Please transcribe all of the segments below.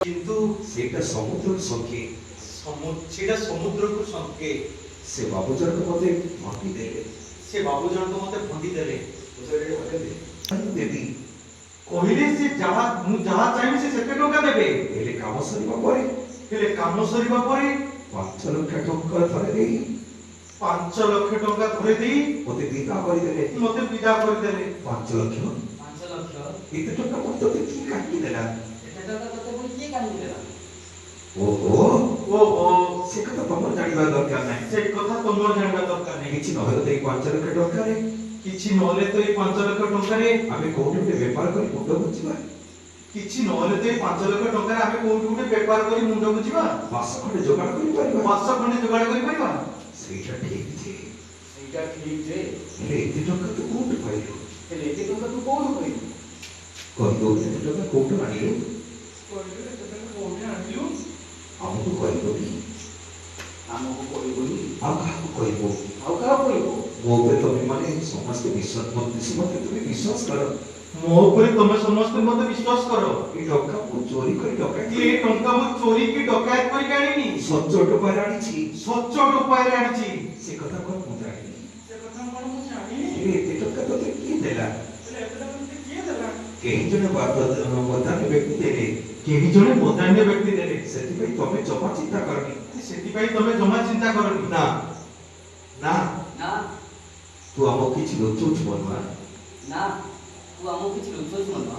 କିନ୍ତୁ ସେଇଟା ସମୁଦ୍ରକୁ ସଙ୍କେ। ସେଇଟା ସମୁଦ୍ରକୁ ସଙ୍କେ। ସେ ବାବୁ ଜଣକ ମତେ ଭଣ୍ଡି ଦେଲେ। ସେ ବାବୁ ଜଣକ ମତେ ଭଣ୍ଡି ଦେଲେ। ଦେବି। କହିଲେ ସେ ଯାହା ମୁଁ ଯାହା ଚାହିଁବି, ସେ ସେତେ ଟଙ୍କା ଦେବେ। ହେଲେ କାମ ସରିବା ପରେ ହେଲେ କାମ ସରିବା ପରେ 5 ଲକ୍ଷ ଟଙ୍କା ଧରେଇ ଦେଇ 5 ଲକ୍ଷ ଟଙ୍କା ଧରେଇ ଦେଇ ମତେ ବିଦା କରିଦେଲେ। ମତେ ବିଦା କରିଦେଲେ। 5 ଲକ୍ଷ? 5 ଲକ୍ଷ? ଏତେ ଟଙ୍କା ପୁଣି ତୋତେ କିଏ କାହିଁକି ଦେଲା? ଏତେ ଟଙ୍କା ତତେ ପୁଣି କିଏ କାହିଁକି ଦେଲା? ଓହୋ। ଓହୋ। ସେ କଥା ତମର ଜାଣିବା ଦରକାର ନାହିଁ। ସେ କଥା ତମର ଜାଣିବା ଦରକାର ନାହିଁ। କିଛି ନହେଲେ ତ ଏଇ 5 ଲକ୍ଷ ଟଙ୍କାରେ କିଛି ନହେଲେ ତ ଏଇ 5 ଲକ୍ଷ ଟଙ୍କାରେ ଆମେ କୋଉଠି ଗୋଟେ ବେପାର କରି ମୁଣ୍ଡ ଗୁଞ୍ଜିବା। କିଛି ନହେଲେ ତ ଏଇ 5 ଲକ୍ଷ ଟଙ୍କାରେ ଆମେ କୋଉଠି ଗୋଟେ ବେପାର କରି ମୁଣ୍ଡ ଗୁଞ୍ଜିବା। ବାସ ଖଣ୍ଡେ ଯୋଗାଡ଼ କରିପାରିବା। ବାସ ଖଣ୍ଡେ ଯୋଗାଡ଼ କରିପାରିବା। ସେଇଟା ଠିକ ଯେ। ସେଇଟା ଠିକ ଯେ। ହେଲେ ଏତେ ଟଙ୍କା ତୁ କୋଉଠୁ ପାଇଲୁ? ହେଲେ ଏତେ ଟଙ୍କା ତୁ କୋଉଠୁ ପାଇଲୁ? କହିବୁ, ଏତେ ଟଙ୍କା କୋଉଠୁ ଆଣିଲୁ? କହିଲୁ, ଏତେ ଟଙ୍କା କୋଉଠି ଆଣିଲୁ? ଆମକୁ କହିବୁନି? ଆମକୁ କହିବୁନି? ଆଉ କାହାକୁ କହିବୁ? ଆଉ କାହାକୁ କହିବୁ? ମୋ ଉପରେ ତମେ ମାନେ ସମସ୍ତେ ବିଶ୍ୱାସ, ମତେ ସମସ୍ତେ ତୁମେ ବିଶ୍ୱାସ କର। ମୋ ଉପରେ ତମେ ସମସ୍ତେ ମତେ ବିଶ୍ୱାସ କର। ଏ ଟଙ୍କା ମୁଁ ଚୋରି କରି ଡକାୟତ ଏ ଟଙ୍କା ମୁଁ ଚୋରି କି ଡକାୟତ କରିକି ଆଣିନି। ସଚ୍ଚୋଟ ଉପାୟରେ ଆଣିଛି। ସଚ୍ଚୋଟ ଉପାୟରେ ଆଣିଛି। ସେ କଥା କଣ ମୁଁ ଜାଣିନି? ସେ କଥା କଣ ମୁଁ ଜାଣିନି? ହେଲେ ଏତେ ଟଙ୍କା ତୋତେ କିଏ ଦେଲା? ହେଲେ ଏତେ ଟଙ୍କା ତୋତେ କିଏ ଦେଲା? କେହି ଜଣେ ବଦାନ୍ୟ ବ୍ୟକ୍ତି ଦେଲେ। କେହି ଜଣେ ବଦାନ୍ୟ ବ୍ୟକ୍ତି ଦେଲେ। ସେଥିପାଇଁ ତମେ ଜମା ଚିନ୍ତା କରନି। ସେଥିପାଇଁ ତମେ ଜମା ଚିନ୍ତା କରନି। ନା, ନା। ନା। ତୁ ଆମକୁ କିଛି ଲୁଚଉଛୁ ମନୁଆ। ନା, ତୁ ଆମକୁ କିଛି ଲୁଚଉଛୁ ମନୁଆ।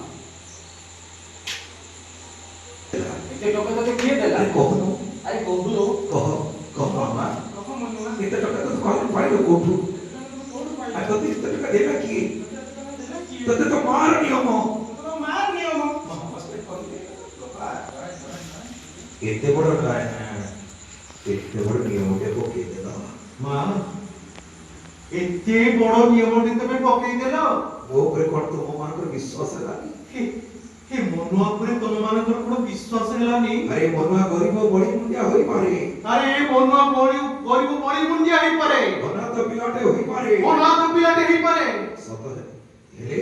ଏତେ ଟଙ୍କା ତତେ କିଏ ଦେଲା? ଆରେ କହୁନୁ। ଆରେ କହୁନୁ। କହ, କହ ମନୁଆ। କହ ମନୁଆ। ଏତେ ଟଙ୍କା ତୁ କଣ ପାଇଲୁ କୋଉଠୁ? ଏତେ ଟଙ୍କା ତୁ କୋଉଠୁ ଆଉ ପାଇଲୁ? ତୋତେ ଏତେ ଟଙ୍କା ଦେଲା କିଏ? ତୋତେ ଏତେ ଟଙ୍କା ଦେଲା କିଏ? ତୋତେ ତ ମାର ନିୟମ। ତୋତେ ତ ମାର ନିୟମ। ସମସ୍ତେ କହିଲେ, ବାପା, ଏତେ ବଡ ଏତେ ବଡ ନିୟମଟେ ପକେଇଦେଲ। ମା, ଏତେ ବଡ ନିୟମଟି ତମେ ପକେଇଦେଲ। ମୋ ଉପରେ କଣ ତୁମ ମାନଙ୍କର ବିଶ୍ୱାସ ହେଲାନି? ହେ ମନୁଆ ଉପରେ ତମ ମାନଙ୍କର କଣ ବିଶ୍ୱାସ ହେଲାନି? ଆରେ, ମନୁଆ ଗରିବ ବଳି ମୁଣ୍ଡିଆ ହୋଇପାରେ। ଆରେ, ଏ ମନୁଆ ବଳି ଗରିବ ବଳି ମୁଣ୍ଡିଆ ହେଇପାରେ। ଅନାଥ ପିଲାଟେ ହୋଇପାରେ। ଅନାଥ ପିଲାଟେ ହେଇପାରେ। ସତ ହେଲେ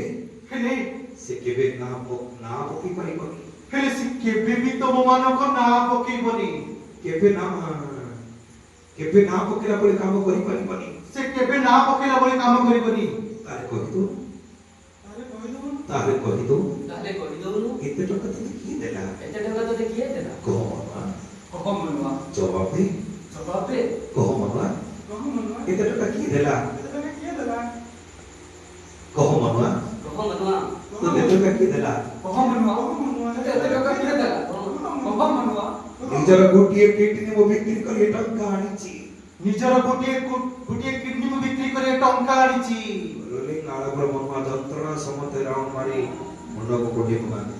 ହେଲେ ସେ କେବେ ନାଁ ପକେଇ ପାରିବନି। ହେଲେ ସେ କେବେ ବି ତମ ମାନଙ୍କ ନାଁ ପକେଇବନି। କେବେ ନାଁ ପକେଇଲା ଭଳି କାମ କରିପାରିବନି। ସେ କେବେ ନାଁ ପକେଇଲା ଭଳି କାମ କରିବନି। ତାହେଲେ କହିଦଉ, ତାହେଲେ କହିଦଉ। ତାହେଲେ କହିଦଉନୁ। ଏତେ ଟଙ୍କା ତୋତେ କିଏ ଦେଲା? ଏତେ ଟଙ୍କା ତତେ କିଏ ଦେଲା? କହ ମନୁଆ। କହ ମନୁଆ। ଜବାବ ଦେ। ଜବାବ ଦେ। କହ ମନୁଆ। କହ ମନୁଆ। ଏତେ ଟଙ୍କା କିଏ ଦେଲା? ଏତେ ଟଙ୍କା କିଏ ଦେଲା? କହ ମନୁଆ। କହ ମନୁଆ। ତୋତେ ଏତେ ଟଙ୍କା କିଏ ଦେଲା? କହ ମନୁଆ। ତତେ ଏତେ ଟଙ୍କା କିଏ ଦେଲା? କହ ମନୁଆ। ନିଜର ଗୋଟିଏ କିଡନୀ ମୁଁ ବିକ୍ରି କରି ଏ ଟଙ୍କା ଆଣିଛି। ନିଜର ଗୋଟିଏ କିଡନୀ ମୁଁ ବିକ୍ରି କରି ଏ ଟଙ୍କା ଆଣିଛି। ରୋଲିଂ ଆଳପର ମନୁଆ ଯନ୍ତ୍ରଣା ସମସ୍ତେ ରାଉଣ୍ଡ ମାରି ମୁଣ୍ଡକୁ କୁଣ୍ଡେଇ ପକାନ୍ତି।